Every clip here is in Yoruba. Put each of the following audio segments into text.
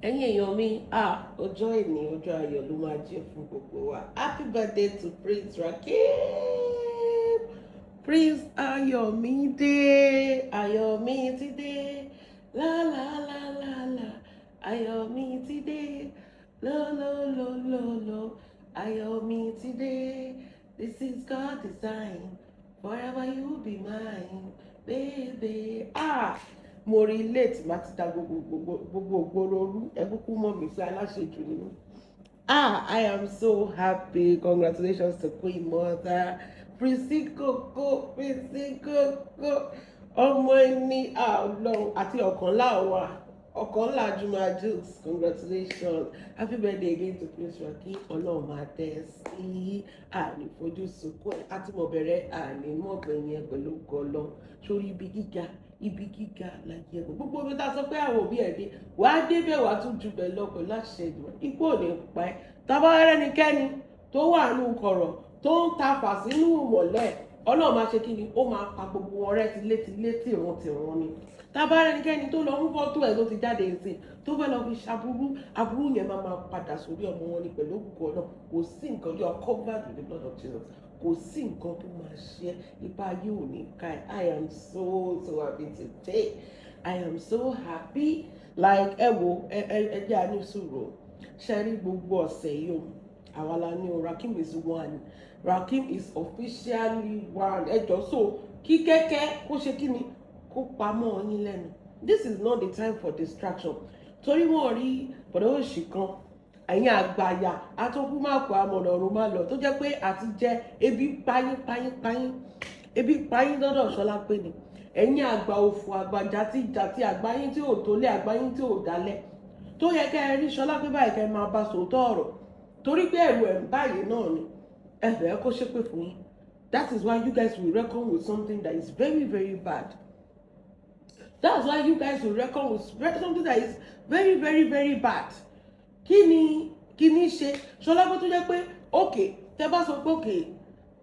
Ẹ̀yin èèyàn mi, ah, ọjọ́ ìní, ọjọ́ ayọ̀ ló máa jẹ́ fún gbogbo wa. Happy birthday to Prince Rakeem. Prince Ayọ̀mídé, Ayọ̀mí ti dé, la la la la la, Ayọ̀mí ti dé, lo lo lo lo lo, Ayọ̀mí ti dé. This is God design, forever you be mine, baby. Ah, mo rí late, má ti da gbogbo gbogbo gbogbo ògbóró rú. Ẹ kúkú mọ̀ mí pé aláṣejù ni mí. Ah, I am so happy. Congratulations to Queen Mother Prissy Koko, Prissy Koko, ọmọ ẹni Ọlọ́run àti ọ̀kan láwa, ọ̀kan ńlá Juma Jux. Congratulations, happy birthday again to Prince Rakeem. Ọlọ́run máa tẹ̀ sí àní fojú sunkún ẹ̀ àti mọ̀ bẹ̀rẹ̀ àní mọ̀gbẹ̀yìn ẹ̀ pẹ̀lú gọlọ́ sórí ibi gíga, ibi gíga láyé ẹ̀kọ́. Gbogbo ibi tá a sọ pé àwọn òbí ẹ̀ dé, wàá débẹ̀, wàá tún ju bẹ̀ lọ pẹ̀lú àṣẹ ìdùnnú. Ikú ò ní pa ẹ́. Tábà rẹ́nikẹ́ni tó wà nù kọ̀rọ̀ tó ń ta fà sínú ìmọ̀lẹ̀, Ọlọ́run máa ṣe kí ni? Ó máa pa gbogbo wọn rẹ́ tilétilé, tìrun tìrun ni. Tábà rẹ́nikẹ́ni tó lọ mú fọ́tò ẹ̀ tó ti jáde sí, tó fẹ́ lọ fi ṣàbúrú, aburú yẹn máa máa padà sórí ọmọ wọn ni pẹ̀lú ògùn ọ̀nà. Kò sí nǹkan, you are covered with the blood of Jesus. Kò sí nǹkan tó máa ṣe, ipa ayé ò ní ká ẹ. I am so so happy today. I am so happy. Like, ẹ wo, ẹ ẹ ẹ jẹ́ àní sùúrù. Ṣe rí gbogbo ọ̀sẹ̀ yìí o, àwa la ní o. Rakim is one. Rakim is officially one. Ẹ jọ, so kí kẹ́kẹ́ kó ṣe kí ni, kó pamọ́ yín lẹ́nu. This is not the time for distraction, torí wọ́n rí bọ̀dọ̀ òṣì kan, ẹ̀yin àgbàyà atókùmáàkù amọ̀nà ọ̀run máa lọ, tó jẹ́ pé àti jẹ́ ebi payín payín payín, ebi payín lọ́dọ̀ Ṣọlá pé ni ẹ̀yin àgbà òfò, àgbà jàti jàti, àgbáyín tí ò tó lé, àgbáyín tí ò dálẹ̀, tó yẹ kẹ́ ẹ rí Ṣọlá pé báyìí, kẹ́ ẹ máa bá sòótọ́ ọ̀rọ̀, torí pé ẹ̀rù ẹ̀ ń báyìí náà ni ẹ fẹ́ kó ṣépè fún yín. That is why you guys will reckon with something that is very very bad. That's why you guys will reckon with something that is very very very bad. Kí ni, kí ni ṣe Ṣọlá pé tó jẹ́ pé òkè tẹ́ bá sọ pé òkè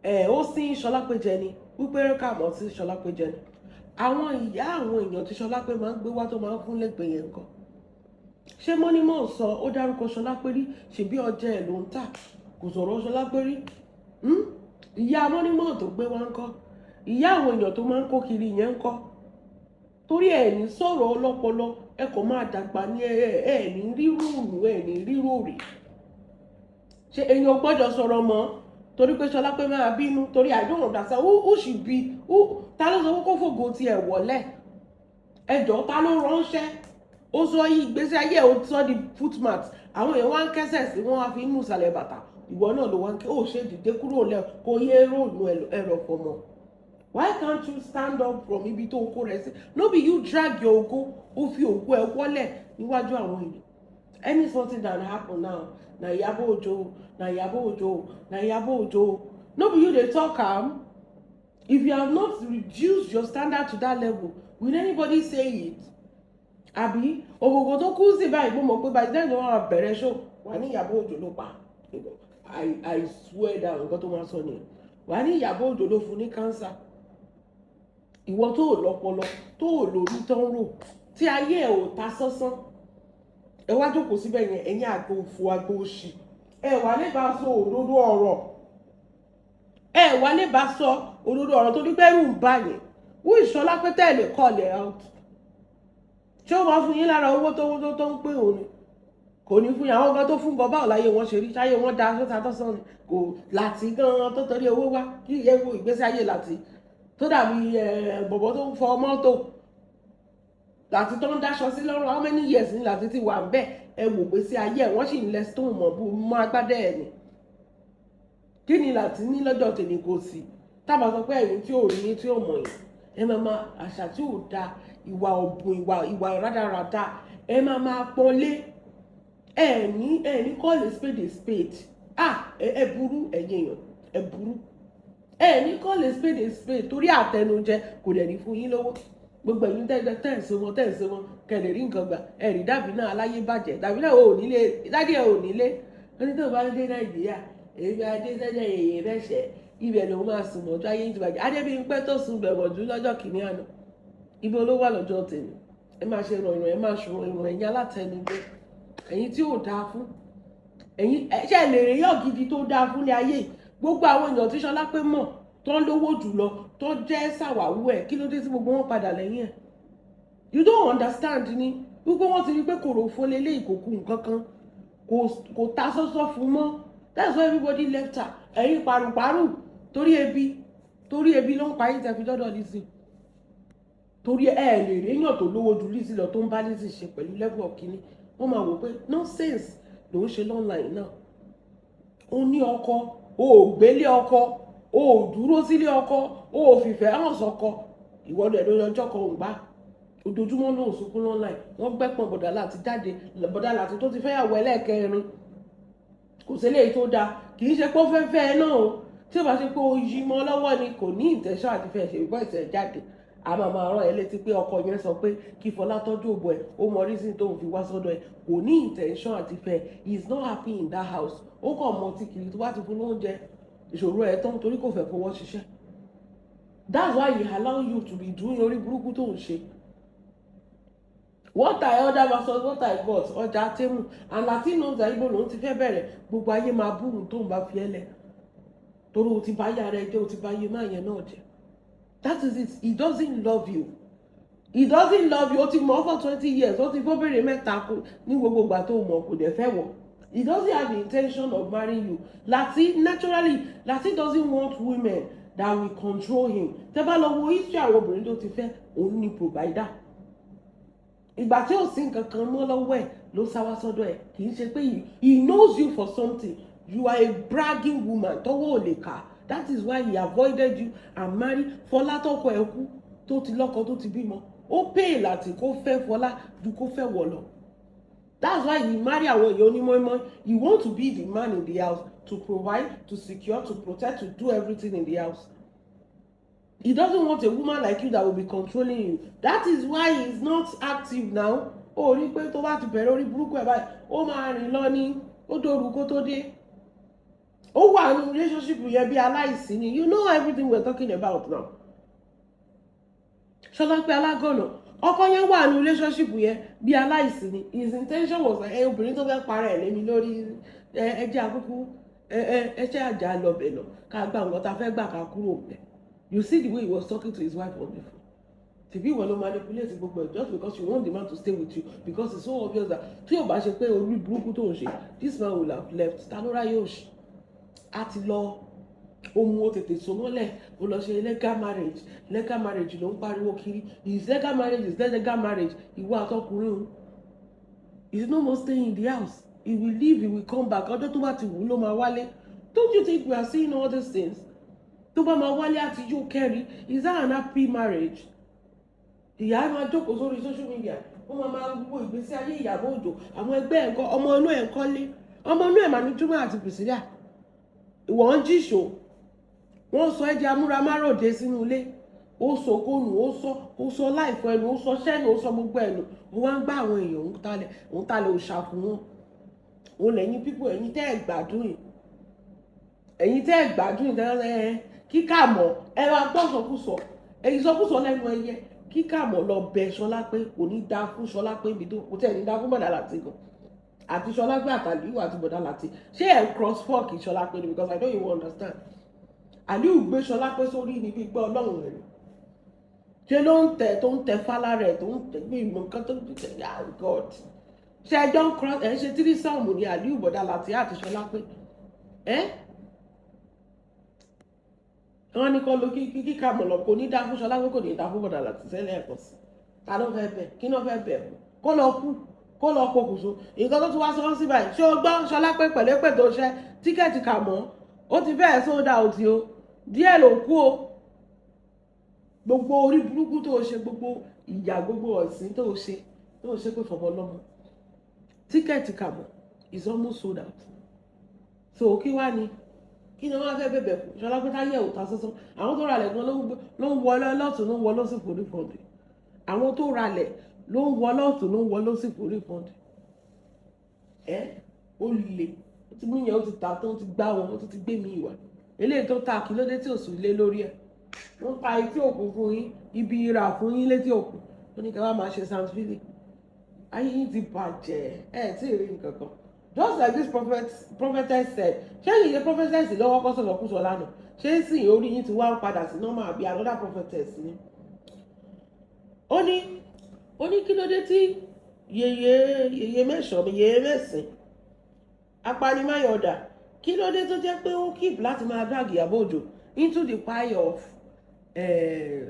ẹ̀ ó sín Ṣọlá pé jẹ ni wípé ká mọ̀ sí Ṣọlá pé jẹ ni àwọn ìyá àwọn èèyàn tí Ṣọlá pé máa ń gbé wá, tó máa ń fún lẹ́gbẹ̀ẹ́ yẹn nǹkan ṣé mọ́nímọ̀ sọ, ó dárúkọ Ṣọlá pé rí? Ṣèbí ọjà ẹ̀ ló ń tà, kò sọ̀rọ̀ Ṣọlá pé rí. Ìyá mọ́nímọ̀ tó gbé wá ń kọ́, ìyá àwọn èèyàn tó máa ń kó kiri yẹn ń kọ́? Torí ẹ̀ ní sọ̀rọ̀ ọlọ́pọlọ, ẹ kò máa dàgbà ní ẹ ẹ ní rírùnù, ẹ ní ríròrì. Ṣé èèyàn gbọ́dọ̀ sọ̀rọ̀ mọ́ torí pé Ṣọlá pé máa bínú? Torí I don't understand who should be who. Ta ló sọ pé kó fògo tiẹ̀ wọlé? Ẹjọ́, ta ló ránṣẹ́? Ó sọ yí ìgbésí ayé ẹ̀, ó sọ di footmat. Àwọn èèyàn wá ń kẹ́sẹ̀ sí wọ́n, wá fi ń nù sàlẹ̀ bàtà. Ìwọ náà ló wá ń kẹ́ ó ṣe dìde kúrò lẹ́, kó yé ròònù ẹ̀rọ pọ̀ mọ́. Why can't you stand up from ibi tó kó rẹ sí? No be you drag your ògo. Ó fi ògo ẹ wọ́lẹ̀ níwájú àwọn èèyàn. Any something that happen now, na Iyabo Ojo, na Iyabo Ojo, na Iyabo Ojo. No be you dey talk am? If you have not reduced your standard to that level, will anybody say it? Àbí ògògò tó kú sí báyìí, mo mọ̀ pé by the time wọ́n máa bẹ̀rẹ̀ show, wà ní Ìyábọ̀ Òjó ló pa. I swear down, nǹkan tó máa sọ nìyẹn. Wà ní Ìyábọ̀ Òjó ló fún ní cancer. Ìwọ tó ò lọ́pọlọ, tó ò lórí tó ń rò, tí ayé ẹ̀ ò ta sánsán, ẹ wá jókòó síbẹ̀ yẹn. Ẹ̀yin àgbo òfò, àgbo òṣì, ẹ wà lè bá sọ òdodo ọ̀rọ̀, ẹ wà lè bá sọ òdodo ọ̀rọ̀, tó ní pẹ́rù ń bà yẹn. Wú ìṣọlá pé tẹ́lẹ̀ call it out. Ṣé ó máa fún yín lára owó tó ń pè òun ni? Kò ní fún yín. Àwọn gan tó fún gan, báwo láyé wọn ṣe rí? Ṣáyé wọn da sọ́ta tọ́sán ni? Kò láti gan tó torí owó wá kí ẹ wo ìgbésí ayé láti tó dàbí bọ̀bọ̀ tó ń fọ mọ́tò, láti tó ń dáṣọ sí lọ́rùn. How many years ni láti ti wà bẹ́ẹ̀? Ẹ wò pé sí ayé ẹ̀, wọ́n sì ń lẹ stone mọ́ bú mọ́ agbádẹ́ ẹ̀ ni. Kí ni láti ní lọ́jọ́ tèmi? Kò sí. Tábà sọ pé ẹ̀yin tí ò rí yín, tí ò mọ̀ yín, ẹ máa ma àṣà tí ò da, ìwà ọ̀bùn, ìwà rádaràda, ẹ máa máa pọ́nlé. Ẹ ní call a spade a spade. Ah, ẹ burú, ẹ̀yin èèyàn, ẹ burú. Ẹ ní call a spade a spade, torí àtẹnujẹ kò dẹ̀ ní fún yín lówó. Gbogbo ẹ̀yin tẹ̀sí wọn, tẹ̀sí wọn kẹlẹ̀ rí nǹkan gbà. Ẹ rí dàbí náà, aláyé bàjẹ́ dàbí náà ò nílé, dádì ẹ ò nílé. Wọ́n ní tó bá ń dé Nàìjíríà, èmi adé sẹ́jẹ̀ yèyé rẹ̀ṣẹ̀, ibẹ̀ ló máa sùn mọ́jú. Ayé ti bàjẹ́. Adébíyìnpẹ́ tó sùn bẹ̀ mọ́jú lọ́jọ́ kìíní àná, ibo ló wà lọ́jọ́ tèmi? Ẹ máa ṣe ìrànyàn, ẹ máa ṣùrọ̀ ìràn, ẹ̀yìn alátẹnujẹ. Ẹ̀yin tí ò dáa fún ẹ̀yin, ṣe lè rèyàn gidi tó dáa fún ní ayé yìí? Gbogbo àwọn èèyàn tí Ṣọlá pé mọ̀ tó ń lówó jùlọ, tó jẹ́ sàwáwú ẹ̀, kí ló dé tí gbogbo wọn padà lẹ́yìn ẹ̀? You don't understand ni wípé wọ́n ti rí pé kòròfo lélẹ̀, ìkòkù nǹkan kan kò ta sọ́sọ́ fún mọ́. That's why everybody left her. Ẹ̀yin paruparu, torí ebi ló ń pa yín tẹ́ fi dọ́dọ̀ Lizzy, torí ẹ lè réyàn tó lówó ju Lizzy lọ tó ń bá Lizzy ṣe pẹ̀lú level of kínní. Wọ́n máa wò pé nonsense ló ń ṣe online náà. Ó ní ọkọ, o ò gbélé ọkọ, o ò dúró sílé ọkọ, o ò fìfẹ́ hàn sọ́kọ. Ìwọ́dọ̀ ẹ̀ lórí ọjọ́ kan ò ń gbá ojoojúmọ́ ló ń sunkún online. Wọ́n gbẹ́pọ̀n bọ̀dà láti jáde, bọ̀dà láti tó ti fẹ́yàwó ẹlẹ́ẹ̀kẹrin, kò sí eléyìí tó dáa. Kì í ṣe pé ó fẹ́ fẹ́ ẹ náà o. Tí ó bá ṣe pé ó yí mọ́ lọ́wọ́ ni, kò ní intention àti fẹ́ ṣe ìbọn ìṣẹ̀ jáde. A máa máa rán ẹ létí pé ọkọ yẹn sọ pé kí Fọlá tọ́jú òbò ẹ̀. Ó mọ reason tóun fi wá sọ́dọ̀ ẹ̀. Kò ní intention àti fẹ́. He is not happy in that house. Ó kàn mọ tí kiri tó bá ti fún lóúnjẹ, ìṣòro ẹ̀ tán, torí kò fẹ́ fọwọ́ ṣiṣẹ́. That's why he allow you to be doing orí burúkú tó ń ṣe. What I order versus what I got. Ọjà Temu and Lati knows that ibo lòun ti fẹ́ bẹ̀rẹ̀, gbogbo ayé máa bú òun tóun bá fi ẹ́ lẹ̀, torí o ti bá yára ẹ jẹ́, o ti bá yé má yẹn náà jẹ́. That is it. He doesn't love you, he doesn't love you. Ó ti mọ̀ for 20 years, ó ti fọ́bìnrin mẹ́ta ní gbogbo ìgbà tó mọ̀, kò dẹ̀ fẹ́ wọ̀. He doesn't have the intention of marrying you, Lati. Naturally, Lati doesn't want women that will control him. Tẹ́ bá lọ wo history àwọn obìnrin tó ti fẹ́, òun ni provider. Ìgbà tí ò sí nǹkan kan mọ́ lọ́wọ́ ẹ̀ ló sá wá sọ́dọ̀ ẹ̀. Kì í ṣe pé he knows you for something. You are a bragging woman tọ́wọ́ ò lè kà. That is why he avoided you and marry Fọlá. Tọkọ ẹ̀ kú, tó ti lọ́kọ, tó ti bímọ, ó pè láti kó fẹ́ Fọlá ju kó fẹ́ wọ̀ lọ. That's why he marry àwọn èèyàn onímọ̀ọ́mọ́. He want to be the man in the house, to provide, to secure, to protect, to do everything in the house. He doesn't want a woman like you that will be controlling you. That is why he is not active now. Ó rí pé tó bá ti bẹ̀rẹ̀ orí burúkú ẹ̀ báyìí, ó máa rìn lọ ní ó dòru kó tó dé. Ó wà ní relationship yẹn bí aláìsí ni. You know everything we are talking about now. Ṣọlá pé alágànà ọkọ yẹn wà ní relationship yẹn bí aláìsí ni. His intention was, ẹ obìnrin tó fẹ́ para ẹ̀ lémi lórí ẹ, ẹ jẹ́ àkókò ẹ ẹ ẹ ṣe àjà lọ bẹ̀ lọ ká gba nǹkan tá a fẹ́ gbà ká kúrò bẹ̀. You see the way he was talking to his wife on the phone. Tìbí ìwọ ló manipulate gbogbo ẹ just because you want the man to stay with you, because it's so obvious that tí yóò bá ṣe pé orí burúkú tó ń ṣe, this man will have left. Ta ló ráyè òṣì a ti lọ ohun? Ó tètè so mọ́lẹ̀, ó lọ ṣe legal marriage. Legal marriage ló ń pariwo kiri. Is legal marriage, is legal marriage. Ìwọ àtọkùnrin o, he is no more staying in the house. He will leave, he will come back. Ọjọ́ tó bá ti wù ú ló máa wálé. Don't you think we are seeing all these things? Tó bá máa wálé àti yóò kẹ́rì. Is that an happy marriage? Ìyá máa jókòó sórí social media, ó máa máa wo ìgbésí ayé Ìyábọ̀ Òjó. Àwọn ẹgbẹ́ ẹ̀ ńkọ́? Ọmọ inú ẹ̀ ń kọ́lé, ọmọ inú ẹ̀ mà ní Júmọ̀ àti Priscilla. Ìwọ ń jíṣò, wọ́n sọ ẹ́ di amúramáròde sínú ilé. Ó sọ kónù, ó sọ láìfọ ẹnu, ó sọ sẹ́nu, ó sọ gbogbo ẹnu. Ó wá ń gbá àwọn èèyàn, òun talẹ̀ òòṣà fún wọn. Òun lẹ́yìn pípọ̀. Ẹ̀yin tẹ́ ẹ̀ gbádùn yìí, ẹ̀yin tẹ́ ẹ̀ gbádùn yìí, tẹ́ ẹ kíkà mọ̀, ẹ máa gbọ́ sọkúsọ, ẹ̀yin sọkúsọ lẹ́nu ẹyẹ. Kíkà mọ̀ lọ bẹ Ṣọlá pé kò ní dá fún Ṣọlá pé ibi tó kò tẹ̀ ní dá fún bọ̀dà láti gan àti Ṣọlá pé àtàlíwò àti bọ̀dà láti ṣé ẹ̀ ń cross fork Ṣọlá pé ni, because I don't even understand. Àlíù gbé Ṣọlá pé sórí níbi gbọ́ ọlọ́run rẹ̀ ṣe ló ń tẹ, tó ń tẹ fálá rẹ̀, tó ń tẹ bí ìmọ̀ nǹkan tó ń tẹ. Ah God, ṣe ẹjọ́ ń cross ẹ̀ ń ṣe threesome ní Àlíù, bọ̀dà láti àti Ṣọlá pé ẹ́ wọ́n ní kọ́ ló kí kíkà mọ̀ lọ. Kò ní dá fún Ṣọlá pé kò ní dá fún bọ̀dà láti sẹ́lẹ̀ ẹ̀kọ́ sí. Ta ló fẹ́ bẹ̀? Kí ló fẹ́ bẹ̀? Kó lọ kú, kó lọ pokùnso. Nǹkan tó tún wá sọ́wọ́n sí báyìí, ṣé o gbọ́, Ṣọlá pé pẹ̀lẹ́pẹ̀ tó ṣẹ́ ticket kà mọ́, ó ti fẹ́ẹ̀ sold out o. Díẹ̀ ló kú o. Gbogbo orí burúkú tó o ṣe, gbogbo ìyà, gbogbo ọ̀sìn tó o ṣe pé fọmọ lọ́mọ, ticket kà mọ́ is almost sold out. So kí wá ni, kí ni wọ́n fẹ́ bẹ̀bẹ̀ fún Ṣọlá pé táyẹ̀ ò ta sánsán? Àwọn tó ralẹ̀ gan ló ń wọlé lọ́tún, ló ń wọ lọ́sìn fún refund. Àwọn tó ralẹ̀ ló ń wọ lọ́tún, ló ń wọ lọ́sìn fún refund. Ẹ ó le, ó ti mú yẹn, ó ti ta tó, ó ti gbá wọn, ó ti gbé mi ìwà eléyìí tó ta. Kí ló dé tí ò sùn lé lórí ẹ̀? Wọ́n pa etí òkun fún yín, ibi ìrà fún yín létí òkun. Ó ní kí wọ́n máa ṣe sanfili. Ayé yín ti bàjẹ́. Ẹ tí ì rí nǹkan kan. Just like this prophet, prophetess said, ṣé ìyẹn prophetess lọ́wọ́ kọ́ sọ̀rọ̀ kú sọ lánàá? Ṣé sì orí yín ti wá ń padà sí normal, àbí another prophetess ni? Ó ní kí ló dé tí yèyé yèyé mẹ́sàn-án, yèyé mẹ́sìn apanimayọ̀dà, kí ló dé tó jẹ́ pé ó keep láti máa drag Ìyábọ̀ Òjó into the pile of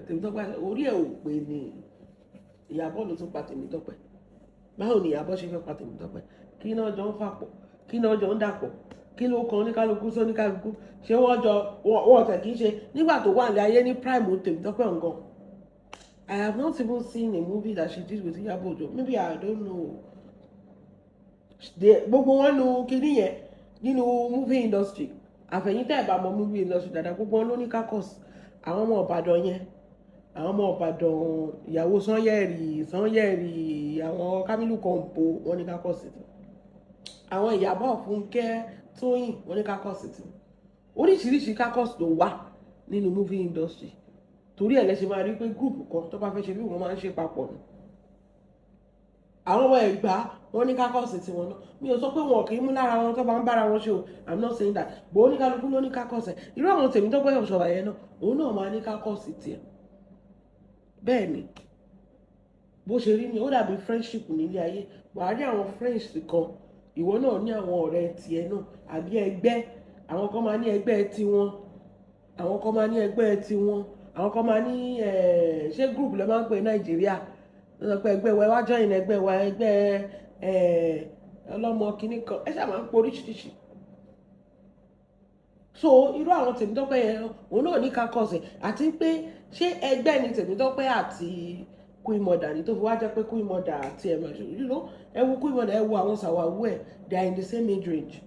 Tèmítọ́pẹ́? Orí ẹ̀ ò pé ní Ìyábọ̀ ló tún pa Tèmítọ́pẹ́. Báwo ni Ìyábọ̀ ṣe fẹ́ pa Tèmítọ́pẹ́? Kí náà jọ ń fàpọ̀? Kí náà jọ ń dàpọ̀? Kí ló kan oníkálukú sí oníkálukú? Ṣé wọ́n jọ wọ́n tẹ̀ kí n ṣe nígbà tó wà ní ayé ní prime Tèmítọ́pẹ́ nǹkan? I have not even seen a movie that she did with Ìyábọ̀ Òjó. Maybe I don't know. Gbogbo wọn nu kinní yẹn nínú movie industry. Àfẹ̀yìntẹ́ ẹ̀ bá mọ movie industry dáadáa, gbogbo wọn ló ní caucus. Àwọn ọmọ Ìbàdàn yẹn, àwọn ọmọ Ìbàdàn, ìyàwó Sanyẹ̀rì, Sanyẹ̀rì, àwọn Kamilu Kompo, wọn ní caucus tí àwọn Ìyábọ̀, Fúnkẹ́, Tóyìn, wọn ní caucus tí oríṣiríṣi caucus ló wà nínú movie industry. Torí ẹ̀ lẹ́sẹ̀ máa rí pé group kan tó bá fẹ́ ṣe bí wọ́n máa ń ṣe papọ̀ ni. Àwọn ọmọ Ẹ̀gbá, wọn ní caucus tiwọn náà. Mi ò sọ pé wọn kì í mú lára wọn tó bá ń bára wọn ṣe o, I'm not saying that, but oníkálukú ló ní caucus ẹ̀. Irú àwọn Tèmítọ́pẹ́ Ọ̀ṣọ́bà yẹn náà, òun náà máa ní caucus tiẹ̀. Bẹ́ẹ̀ ni bó ṣe rí ni. Ó dàbí friendship nílé ayé. Wàá rí àwọn friends kan, ìwọ náà ní àwọn ọ̀rẹ́ tiẹ̀ náà àbí ẹgbẹ́. Àwọn kan máa ní ẹgbẹ́ tiwọn, àwọn kan máa ní ẹgbẹ́ tiwọn, àwọn kan máa ní ṣé group lè máa ń pè Nàìjíríà? Wọ́n sọ pé ẹgbẹ́ wa, wá join ẹgbẹ́ wa, ẹgbẹ́ ọlọ́mọ kìíní kan. Ẹ ṣáà máa ń pọ̀ oríṣiríṣi. So irú àwọn Tèmítọ́pẹ́ yẹn, òun náà ní caucus ẹ̀. Àti pé ṣé ẹgbẹ́ ni Tèmítọ́pẹ́ àti Queen Mother ni tó fi wá jẹ́ pé Queen Mother àti ẹ̀ máa ṣe, ẹ wo Queen Mother, ẹ wo àwọn sàwáwú ẹ̀, they are in the same age range.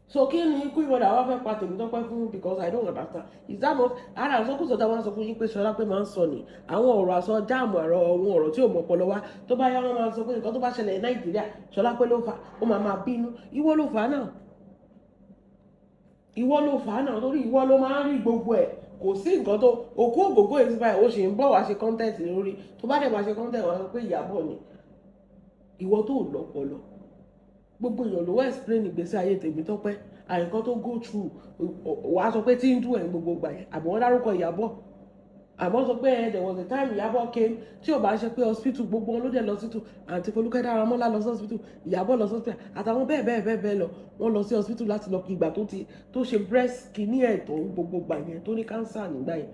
So kí ni Queen Mother wá fẹ́ pa Tèmítọ́pẹ́ fún? Because I don't understand. Is that not ara àsọkùsọ táwọn sọ fún yín pé Ṣọlá pé máa ń sọ ni àwọn ọ̀rọ̀ àsọ jáàmù, àrọ ohun ọ̀rọ̀ tí ò mọ̀ ọpọlọ wá? Tó bá yá, wọn máa sọ pé nǹkan tó bá ṣẹlẹ̀ ní Nàìjíríà, Ṣọlá pé ló fà. Ó máa máa bínú. Ìwọ ló fà á náà, ìwọ ló fà á náà, torí ìwọ ló máa ń rí gbogbo ẹ̀. Kò sí nǹkan tó òkú ògógó èyí báyìí, ó sì ń bọ̀ wá ṣe content lórí. Tó bá dẹ̀ máa ṣe content, wá sọ pé Ìyábọ̀ ni. Ìwọ tó lọ́pọlọ, gbogbo èèyàn ló wá explain ìgbésí ayé Tèmítọ́pẹ́, àyíkọ́ tó go through. Wàá sọ pé tí ń dùn ẹ̀ gbogbo gbà yẹn, àbí wọ́n dárúkọ Ìyábọ̀, àmọ́ sọ pé there was a time Ìyábọ̀ came, tí ò bá ṣe pé hospital, gbogbo wọn ló dẹ̀ lọ hospital. Àǹtí Folúkẹ́ Dáramọ́lá lọ sí hospital, Ìyábọ̀ lọ sí hospital, àtàwọn bẹ́ẹ̀ bẹ́ẹ̀ bẹ́ẹ̀ bẹ́ẹ̀ lọ. Wọ́n lọ sí hospital láti lọ ìgbà tó ti tó ṣe breast kìíní ẹ̀ tó gbogbo gbà yẹn, tó ní cancer nígbà yẹn.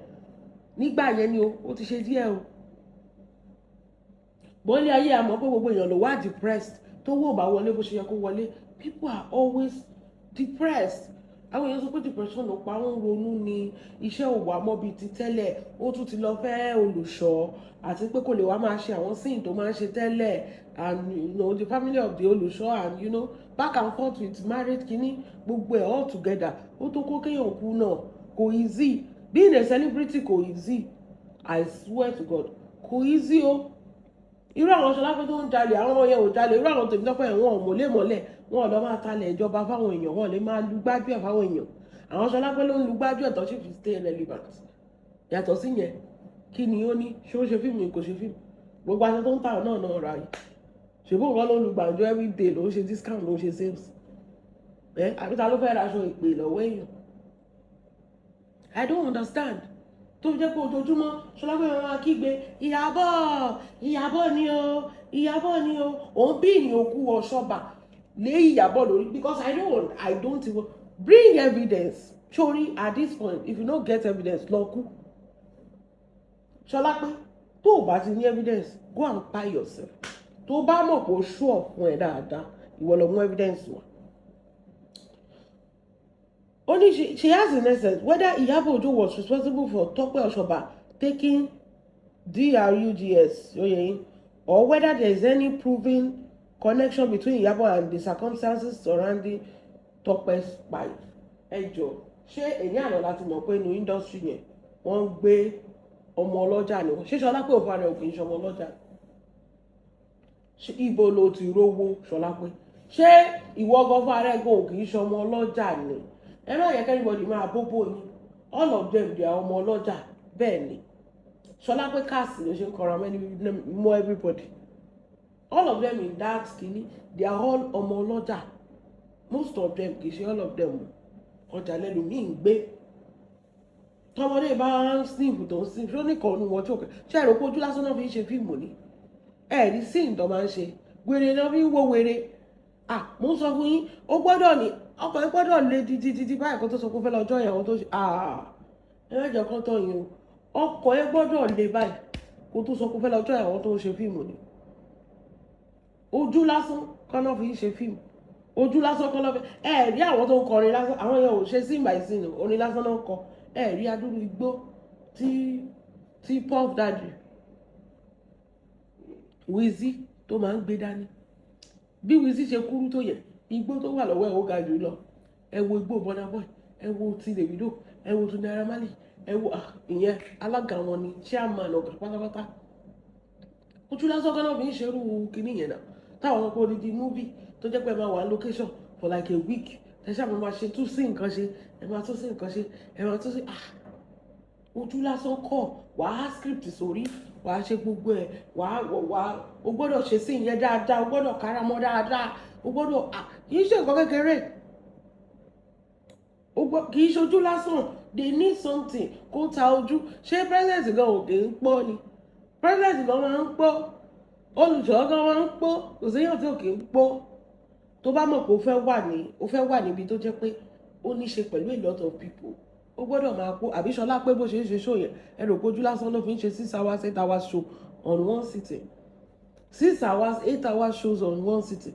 Nígbà yẹn ni o, ó ti ṣe díẹ̀ o. Bọ́lé ayé, àmọ́ pé gbogbo èèyàn ló wá depressed. Tó wò bá wọlé bó ṣe yẹ kó wọlé, people are always depressed. Àwọn èèyàn sọ pé depression ló pa wọ́n. Ronú ni iṣẹ́ ò wà mọ́ bíi ti tẹ́lẹ̀. Ó tún ti lọ fẹ́ olùṣọ́, àti pé kò lè wá máa ṣe àwọn scene tó máa ń ṣe tẹ́lẹ̀, and the family of the olùṣọ́ and back and forth with marriage kínní, gbogbo ẹ̀ all together, ó tó kó kéèyàn kú náà. Kò easy being a celebrity, kò easy. I swear to God, kò easy o. Irú àwọn Ṣọlápẹ́ tó ń jalè, àwọn ọmọ yẹn ò jalè. Irú àwọn Tèmítọ́pẹ́ yẹn, wọn ò mọ̀lé mọ̀lẹ́, wọn ò lọ máa talẹ̀ ìjọba fáwọn èèyàn, wọn ò lè máa lu gbájú ẹ̀ fáwọn èèyàn. Àwọn Ṣọlápẹ́ ló ń lu gbájú ẹ̀ tó sì fi stay relevant. Yàtọ̀ sí yẹn, kí ni ó ní? Ṣé ó ṣe fíìmù? Kò ṣe fíìmù. Gbogbo aṣọ tó ń tà náà náà ra yìí, ṣèbó nǹkan ló ń lu gbàǹjo everyday, ló ń ṣe discount, ló ń ṣe sales ẹ. Àbí ta ló fẹ́ ra aṣọ ìpè lọ́wọ́ èèyàn? I don't understand. Tó fi jẹ́ pé ojoojúmọ́ Ṣọlápẹ́ máa kígbe Ìyábọ̀, Ìyábọ̀ ni o, Ìyábọ̀ ni o. Òun bí ìyìn òkú Ọ̀ṣọ́bà lé Ìyábọ̀ lórí, because I don't even bring evidence. Sori, at this point, if you no get evidence, lọ kú. Ṣọlápẹ́, tó o bá ti ní evidence, go and buy yourself. Tó o bá mọ̀ pé o sure fún ẹ dáadáa, ìwọ lọ mú evidence wá. Only she asked in essence whether Iyabo Ojo was responsible for Tope Oshoba taking drugs, oye, or whether there is any proven connection between Iyabo and the circumstances surrounding Tope's life. Ẹ jọ, ṣé èyí àná láti mọ̀ pé inú industry yẹn, wọ́n ń gbé ọmọ ọlọ́jà ni wọ́n ṣé? Ṣọlápẹ́ òfin rẹ̀ ò kì í ṣọmọ ọlọ́jà. Ṣé ibo ló ti rówó, Ṣọlápẹ́? Ṣé ìwọ gan fún ara ẹ̀ gan ò kì í ṣọmọ ọlọ́jà ni? Ẹ má yẹ k'anybody máa bóbó yín. All of them, they are ọmọ ọlọ́jà. Bẹ́ẹ̀ ni Ṣọlápẹ́ káàsì ló ṣe ń kọra mọ́ everybody. All of them in that kini, they are all ọmọ ọlọ́jà. Most of them, kì í ṣe all of them. Ọjà lẹ́lòmíì ń gbé. Tọmọdé bá ń sniff, tó ń sniff, ṣó ní kan nu wọn tí ò kẹ? Ṣé ẹ rò pé ojú lásán náà fi ń ṣe fíìmù ni? Ẹ rí scene tó máa ń ṣe, wèrè náà fi ń wo wèrè. Ah, mo ń sọ fún yín, ó gbọ́dọ̀ ní ọkọ̀ yín, gbọ́dọ̀ lé títí títí báyìí kó tó sọ pé ó fẹ́ lọ jọ́ ìyàwó tó ṣe. Ah, ẹ má jẹ́ kán tọ́ yín o. Ọkọ̀ yẹn gbọ́dọ̀ lé báyìí kó tó sọ pé ó fẹ́ lọ jọ́ ìyàwó tó ń ṣe fíìmù ni. Ojú lásán kọ́ náà fi ń ṣe fíìmù, ojú lásán kọ́ náà fi. Ẹ rí àwọn tó ń kọrin lásán, àwọn yẹn ò ṣe scene by scene, orin lásán náà ń kọ. Ẹ rí adúrú igbó tí Puff Daddy, Wizzy tó máa ń gbé dání. Bí Wizzy ṣe kúrú tó yẹ, igbó tó wà lọ́wọ́ ẹ̀ ó ga jù lọ. Ẹ wo igbó Burna Boy, ẹ wo ti Davido, ẹ wo ti Naira Marley, ẹ wo ìyẹn alága wọn ni, chairman, ọ̀gá pátápátá. Ojú lásán kan náà fi ń ṣerú kinní yẹn náà, táwọn ọkọ̀ odidi movie tó jẹ́ pé ẹ máa wà location for like a week, ẹ ṣáà máa ṣe tún sí nǹkan ṣe, ẹ máa tún sí nǹkan ṣe, ẹ máa tún sí. Ah, ojú lásán kọ́. Wàá script sórí, wàá ṣe gbogbo ẹ̀, wàá o gbọ́dọ̀ ṣe sí ìyẹn dáadáa, o gbọ́dọ̀ káramọ́ dáadáa, o gbọ́dọ̀. Ah, kì í ṣe nǹkan kékeré, kì í ṣojú lásán. They need something kó ta ojú. Ṣé president gan ò kì í pọ́ ni? President gan máa ń pọ́, olùṣọ́ gan máa ń pọ́, kò séyàn tí ò kì í pọ́. Tó bá mọ̀ pé ó fẹ́ wà níbi tó jẹ́ pé ó ní ṣe pẹ̀lú a lot of people, ó gbọ́dọ̀ máa pọ́. Àbí Ṣọlá pé bó ṣe ń ṣe show yẹn, ẹ rò pójú lásán ló fi ń ṣe 6 hours, 8 hours show on one sitting? 6 hours, 8 hours shows on one sitting.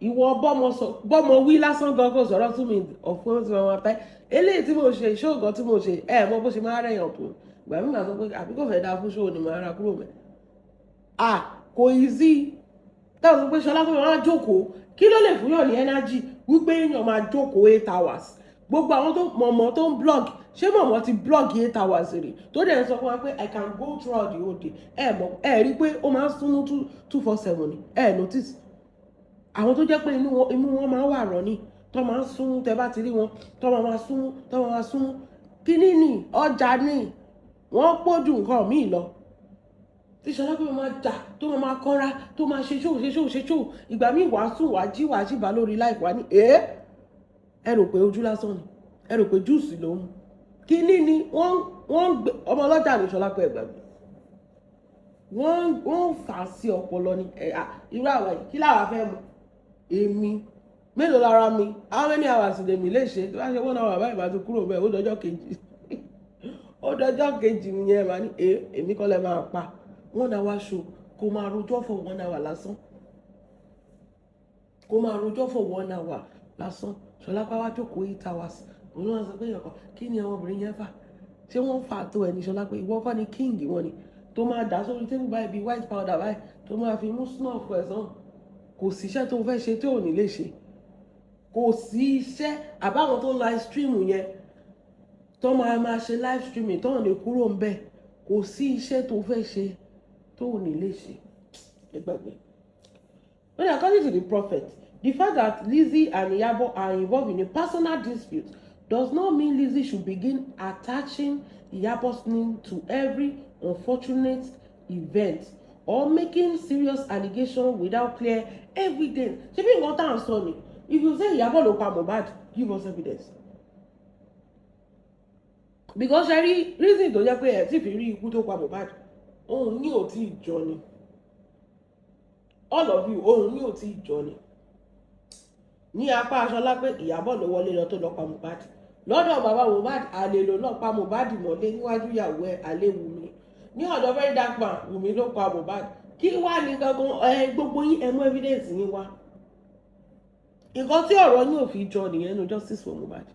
Ìwọ bọ́mọ sọ, bọ́mọ wí lásán gan, kò sọ̀rọ̀ 2 minutes ọ̀fun tí wọ́n máa tẹ́. Eléyìí tí mo ṣe show gan tí mo ṣe, ẹ mọ bó ṣe máa rẹ̀yàn tó. Ìgbà mi máa sọ pé àbí kò fẹ́ dáa fún show ni, màá ra kúrò mẹ́. Ah, kò easy. Táwọn sọ pé Ṣọlá pé wọ́n á jókòó, kí ló lè fún yàn ní energy wípé èèyàn máa jókòó 8 hours? Gbogbo àwọn tó mọ̀mọ́ tó ń blog, ṣé mọ̀mọ́ ti blog 8 hours rè, tó dẹ̀ ń sọ fún wa pé I can go throughout the whole day? Ẹ mọ̀, ẹ rí i pé ó máa ń súnmú 247 ni. Ẹ notice àwọn tó jẹ́ pé inú wọn, imú wọn máa ń wà rọ̀ ni, tó máa ń sún, tẹ bá ti rí wọn tó máa sún, tó máa sún kíní ní ọjà ní, wọ́n pọ̀jù nǹkan míì lọ. Tí Ṣọlá pé máa jà, tó máa kọ́ra, tó máa ṣe ṣóò, ṣe ṣóò, ṣe ṣóò, ìgbà míì wàá sùn, wàá jí, wàá jí bá lórí láìpẹ́, wá ní ẹ́. Ẹ rò pé ojú lásán ni, ẹ rò pé juice ló ń mu. Kíní ni wọ́n ń gbé ọmọ ọlọ́jà ní Ṣọlá pé ẹgbàgbé wọ́n ń fà á sí ọpọlọ ni. Irú àwa yìí, kí làwa fẹ́ mu? Èmi mélòó lára mi? How many hours lèmi lè ṣe? Tí wọ́n ṣe one hour báyìí, bá ti kúrò bẹ́ẹ̀, ó dọjọ́ kejì, ó dọjọ́ kejì nìyẹn. Máa ní èmi kọ́ lẹ́ máa pa one hour show, kó máa rojọ́ for one hour lásán, kó máa rojọ́ for one hour lásán. Ṣọlá pa wá jókòó 8 hours, òun náà sọ pé èèyàn kan, kí ni ọmọbìnrin yẹn fà? Ṣé wọ́n fà tó ẹni? Ṣọlá pé ìwọ kọ́ ni king wọn ni, tó máa dà sórí table báyìí bíi white powder báyìí, tó máa fi mú snuff ẹ̀ sàn. Kò sí iṣẹ́ tó fẹ́ ṣe tí ò ní lè ṣe, kò sí iṣẹ́. Àbáwọn tó ń live stream yẹn, tó máa máa ṣe live streaming, tó ń lè kúrò ń bẹ̀, kò sí iṣẹ́ tó fẹ́ ṣe tó ò ní lè ṣe. Ẹ gbàgbé. When according to the prophet, the fact that Lizzy and Iyabo are involved in a personal dispute does not mean Lizzy should begin attaching Iyabo's name to every unfortunate event or making serious allegations without clear evidence. Ṣé bí nǹkan tá à ń sọ ni? If you say Iyabo ló pa Mohbad, give us evidence, because ṣe rí reason tó jẹ́ pé ẹ̀ tí fi rí ikú tó pa Mohbad, òun ní ò tí ì jọ ni. All of you, òun ní ò tí ì jọ ni. Ní apá Aṣọlá pé Ìyábọ̀ ló wọlé lọ tó lọ pa Mohbad, lọ́dọ̀ bàbá Mohbad, àlè ló lọ pa Mohbad mọ́lé níwájú ìyàwó ẹ̀, àlè Wùmí. Ní ọ̀dọ̀ Very Dark Man, Wùmí ló pa Mohbad. Kí wá ní gangan ẹ gbogbo yín, ẹ mú evidence yín wá. Nǹkan tí ọ̀rọ̀ yín ò fi jọ nìyẹn no justice for Mohbad.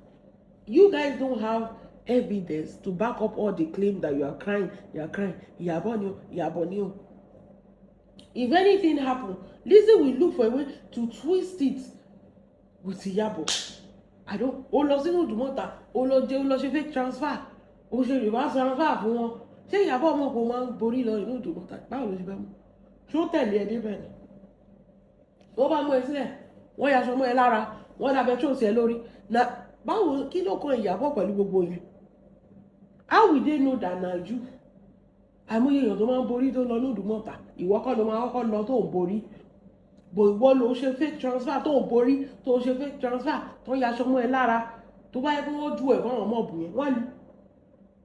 You guys don't have evidence to back up all the claim that you are crying, you are crying. Ìyábọ̀ ni o, Ìyábọ̀ ni o. If anything happen, Lizzy will look for a way to twist it with Ìyábọ̀. I don't. Ó lọ sínú Ìdúmọ̀tà, ó lọ jẹ, ó lọ ṣe fake transfer, ó ṣe reverse transfer fún wọn. Ṣé Ìyábọ̀ ọmọ kò máa ń borí lọ inú Ìdúmọ̀tà? Báwo ló ṣe fẹ́ mú? Ṣó tẹ̀lé ẹ débẹ̀ ni? Wọ́n bá mú ẹ sílẹ̀, wọ́n yaṣọ mọ́ ẹ lára, wọ́n dà petrol sí ẹ lórí na. Báwo, kí ló kan Ìyábọ̀ pẹ̀lú gbogbo yẹn? How will they know that na you? Àìmọye èèyàn tó máa ń borí tó lọ lódùmọ̀tà. Ìwọ kọ́ ló máa kọ́kọ́ lọ tó ń borí bò. Ìwọ ló ṣe fake transfer tó ń borí, tó ṣe fake transfer tó ń yaṣọ mọ́ ẹ lára. Tó bá yẹ kí wọ́n ju ẹ̀ fáwọn ọmọ ọ̀bùn yẹn,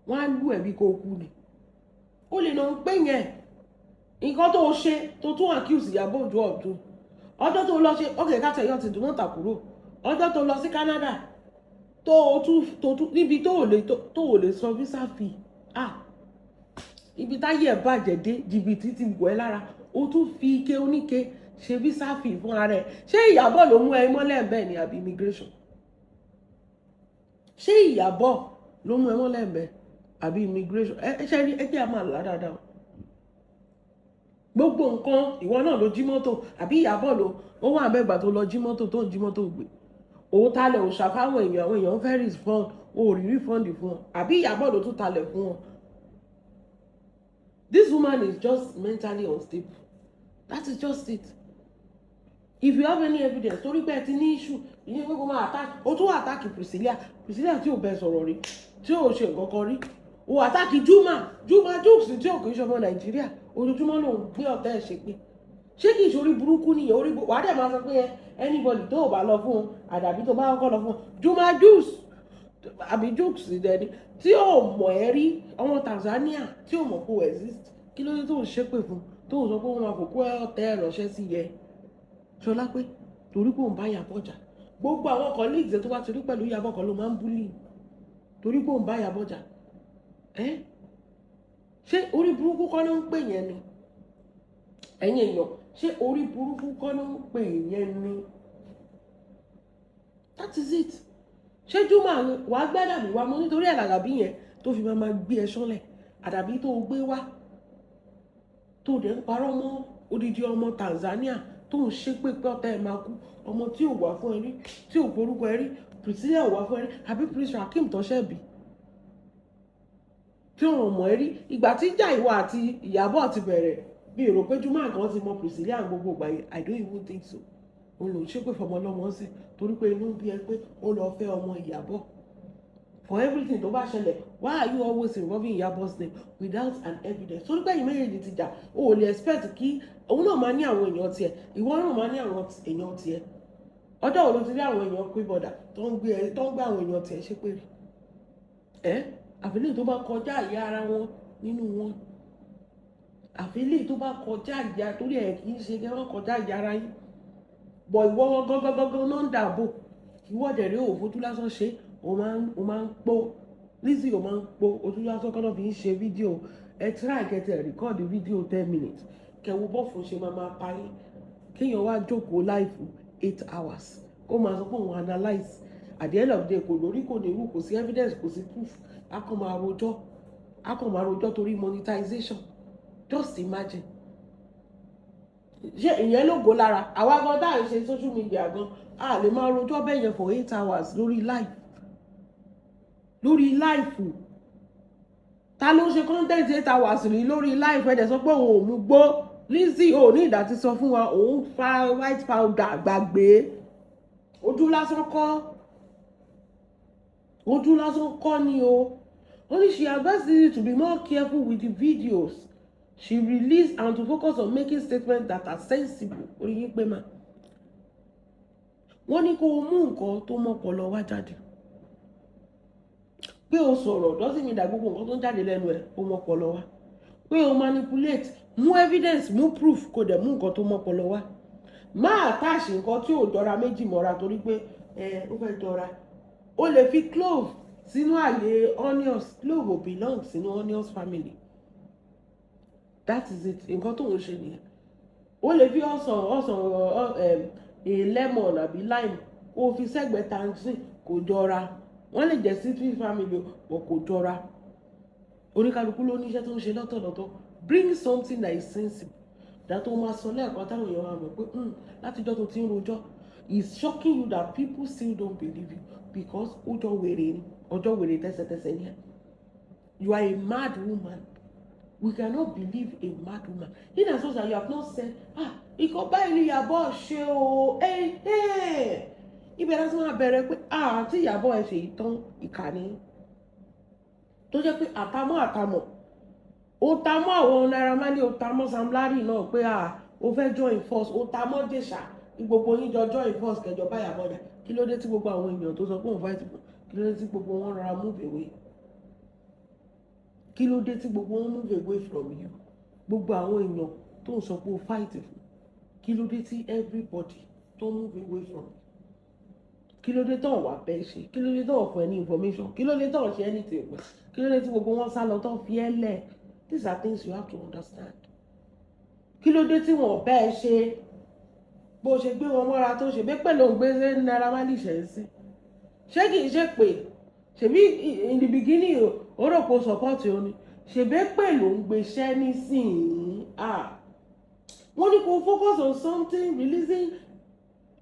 wọ́n á lù ẹ̀ bí kò kú ni. Ó lè nà ń pè yẹn nǹkan tó ṣe tó tún accuse Ìyábọ̀ Òjó ọ̀dún ọjọ́ tó lọ ṣe. Ok, ká tẹ̀yọ́ ti dùnmọ̀tà kúrò. Ọjọ́ tó lọ sí Canada, tó o tún tó tún níbi tó o lè san visa fee, ah, ibi táyé ẹ̀ bàjẹ́ dé, jìbìtì ti wọ̀ ẹ́ lára. O tún fi ike oníke ṣe visa fee fún ara ẹ̀. Ṣé Ìyábọ̀ ló mú ẹ mọ́lẹ̀ bẹ́ẹ̀ ni àbí immigration? Ṣé Ìyábọ̀ ló mú ẹ mọ́lẹ̀ bẹ́ẹ̀ àbí immigration? Ẹ ṣe rí, ẹ jẹ́ àmà là dáadáa o. Gbogbo nǹkan, ìwọ náà ló jí mọ́tò àbí Ìyábọ̀ ló ó wà mẹ́gbà tó lọ jí mọ́tò, tó ń jí mọ́tò gbé? Òun talẹ̀ òòṣà fáwọn èèyàn, àwọn èèyàn fẹ́ refund, o ò rí refund fún wọn. Àbí Ìyábọ̀ ló tún talẹ̀ fún wọn? This woman is just mentally unstable. That is just it. If you have any evidence, torí pé ẹ ti ní issue, ìyẹn pé kó máa attack. O tún attack Priscilla, Priscilla tí ò bẹ sọ̀rọ̀ rí, tí ò ṣe nǹkan kan rí. O attack Juma, Juma Jux, tí ò kì í ṣọmọ Nàìjíríà. Ojoojúmọ́ ló ń gbé ọ̀tá ẹ̀ ṣe pé ṣé kì í ṣe orí burúkú nìyẹn? Orí wàá dẹ̀ máa sọ pé anybody tó o bá lọ fún un, àdàbí tó bá kọ́kọ́ lọ fún un. Juma Jux àbí Jux dẹni tí ò mọ̀ ẹ́ rí, ọmọ Tanzania tí ò mọ̀ kó exist, kí ló dé tó ń ṣépè fún, tó ń sọ pé wọ́n máa fòkú ọ̀tẹ̀ ẹ̀ ránṣẹ́ sí yẹ ṣọlá, pé torí pé òun bá Ìyábọ̀ jà? Gbogbo àwọn colleagues tó bá ti rí pẹ̀lú Ìyábọ̀ kan ló máa ń bully torí pé òun bá Ìyábọ̀ jà. Ẹ́, ṣé orí burúkú kọ́ ló ń pè yẹn ni? Ẹ̀yin èèyàn, ṣé orí burúkú kọ́ ló ń pè yẹn ni? That is it. Ṣé Juma wàá gbé àdàbí wa mọ́ nítorí àdàbí yẹn tó fi máa gbé ẹ ṣánlẹ̀? Àdàbí tó gbé wá, tó dẹ̀ ń parọ́ mọ́ odidi ọmọ Tanzania, tó ń ṣépè pé ọ̀tá ẹ̀ máa kú, ọmọ tí ò wá fún ẹ rí, tí ò forúkọ ẹ rí. Priscilla ò wá fún ẹ rí, àbí Prince Rakim tó ṣẹ̀ bí, tí wọn mọ̀ ẹ́ rí. Ìgbà tí ìjà ìwọ àti Ìyábọ̀ ti bẹ̀rẹ̀, bí èrò pé Juma kan ti mọ Priscilla gbogbo ìgbà yẹn, I don't even think so. Òun lòún ṣépè fọmọ ọlọ́mọ sí torí pé inú bí ẹ pé ó lọ fẹ́ ọmọ Ìyábọ̀. For everything tó bá ṣẹlẹ̀, why are you always involving Ìyábọ̀'s name without an evidence? Torí pé ẹ̀yin méjèèjì ti jà, o ò lè expect kí òun náà máa ní àwọn èèyàn tiẹ̀, ìwọ náà máa ní àwọn èèyàn tiẹ̀. Ọjọ́ wo ló ti rí àwọn èèyàn pé bọ̀dà tó ń gbé àwọn èèyàn tiẹ̀ ṣépè rí ẹ́? Àfilẹ̀ tó bá kọjá ìyá ara wọn nínú wọn, àfilẹ̀ tó bá kọjá ìyá, torí ẹ̀ kì í ṣe kí wọ́n kọjá ìyá ara yín bọ̀. Ìwọ gangan náà ń dàbò. Ìwọ dẹ̀rẹ́ ò fojú lásán ṣe. O máa ń pò Lizzy, o máa ń pò ojú lásán kọ́ náà fi ń ṣe fídíò. Ẹ try kẹtẹ record fídíò 10 minutes, kẹwo bọ́ọ̀fù ṣe máa pa yín. Kéèyàn wá jókòó live 8 hours, kó máa sọ pé òun analyse. At the end of the day, kò lórí, kò ní irú, kò sí evidence, kò sí proof. A kàn máa rojọ́, a kàn máa rojọ́ torí monetization. Just imagine. Ṣé ìyẹn ló go lára àwa gan tá à ń ṣe social media gan? A lè máa rojọ́ bẹ́ẹ̀ yẹn for 8 hours lórí live, lórí live. Ta ló ń ṣe content 8 hours rí lórí live? Ẹ̀ dẹ̀ sọ pé òun ò mú gbó. Lizzy ò ní ìdá ti sọ fún wa òun fa white powder. Gbàgbé, ojú lásán kọ́, ojú lásán kọ́ ni o. Only she advised Lizzy to be more careful with the videos she released and to focus on making statements that are sensible. Orí yín pé ma wọ́n ní kó o mú nǹkan tó mọ́pọlọ wá jáde. Pé o sọ̀rọ̀ doesn't mean that gbogbo nǹkan tó ń jáde lẹ́nu ẹ̀ ó mọ́pọlọ wá. Pé o manipulate, mú evidence, mú proof, kó dẹ̀ mú nǹkan tó mọ́pọlọ wá. Má attach nǹkan tí ò jọra méjì mọ́ra torí pé ẹ ó fẹ́ jọra. O lè fi clove sínú àyè onions. Clove ò belong sínú onions family. That is it. Nǹkan tó ń ṣe nìyẹn. O lè fi ọsàn, a lemon àbí lime, kó o fi sẹ́gbẹ̀ẹ́ tangerine. Kò jọra. Wọ́n lè jẹ́ citrus family but kò jọra. Oníkálukú ló ní iṣẹ́ tó ń ṣe lọ́tọ̀lọ́tọ̀. Bring something that is sensible, that tó máa sọ lẹ́ẹ̀kan táwọn èèyàn máa mọ̀ pé látijọ́ tó ti ń rojọ́, it's shocking you that people still don't believe you, because ó jọ wèrè ni, ọjọ́ wèrè tẹ́sẹ̀tẹ́sẹ̀ ni ẹ́. You are a mad woman. We cannot believe a mad woman, in as much as you have not said, "Ah, ikọ̀ báyìí ni Ìyábọ̀ ṣe o." Ibẹ̀ láti máa bẹ̀rẹ̀ pé, ah, tí Ìyábọ̀ ẹ ṣe ìtàn ìkànnì tó jẹ́ pé àtàmọ́ àtàmọ́, ó Ó ta mọ́ àwọn Naira Marley, ó ta mọ́ Sam Larry náà pé à ó fẹ́ join force. Ó ta mọ́ Jèṣà kí gbogbo yín jọ join force kẹjọ báyà bọ́jà. Kí ló dé tí gbogbo àwọn èèyàn tó sọ pé òun fight fún, kí ló dé tí gbogbo wọn rọra move away? Kí ló dé tí gbogbo wọn move away from you? Gbogbo àwọn èèyàn tó ń sọ pé ó fight fún, kí ló dé tí everybody tó move away from you? Kí ló dé tó wà bẹ́ẹ̀ ṣe? Kí ló dé tó fún ẹ ní information? Kí ló dé tó ṣe anything pẹ̀? Kí ló dé tí gbogbo wọn sá lọ tó fi ẹ́ lẹ̀? These are things you have to understand. Kí ló dé tí wọn bẹ́ẹ̀ ṣe bó ṣe gbé wọn mọ́ra tó ṣe bẹ́ẹ̀ pẹ̀lú òun gbé Naira Marley ṣe ń sí? Ṣé kì í ṣe pé ṣèbí in the beginning ó rò pé ó support ó ní ṣèbí pẹ̀lú òun gbéṣẹ́ nísìnyí? Ah, wọ́n ní kó focus on something, releasing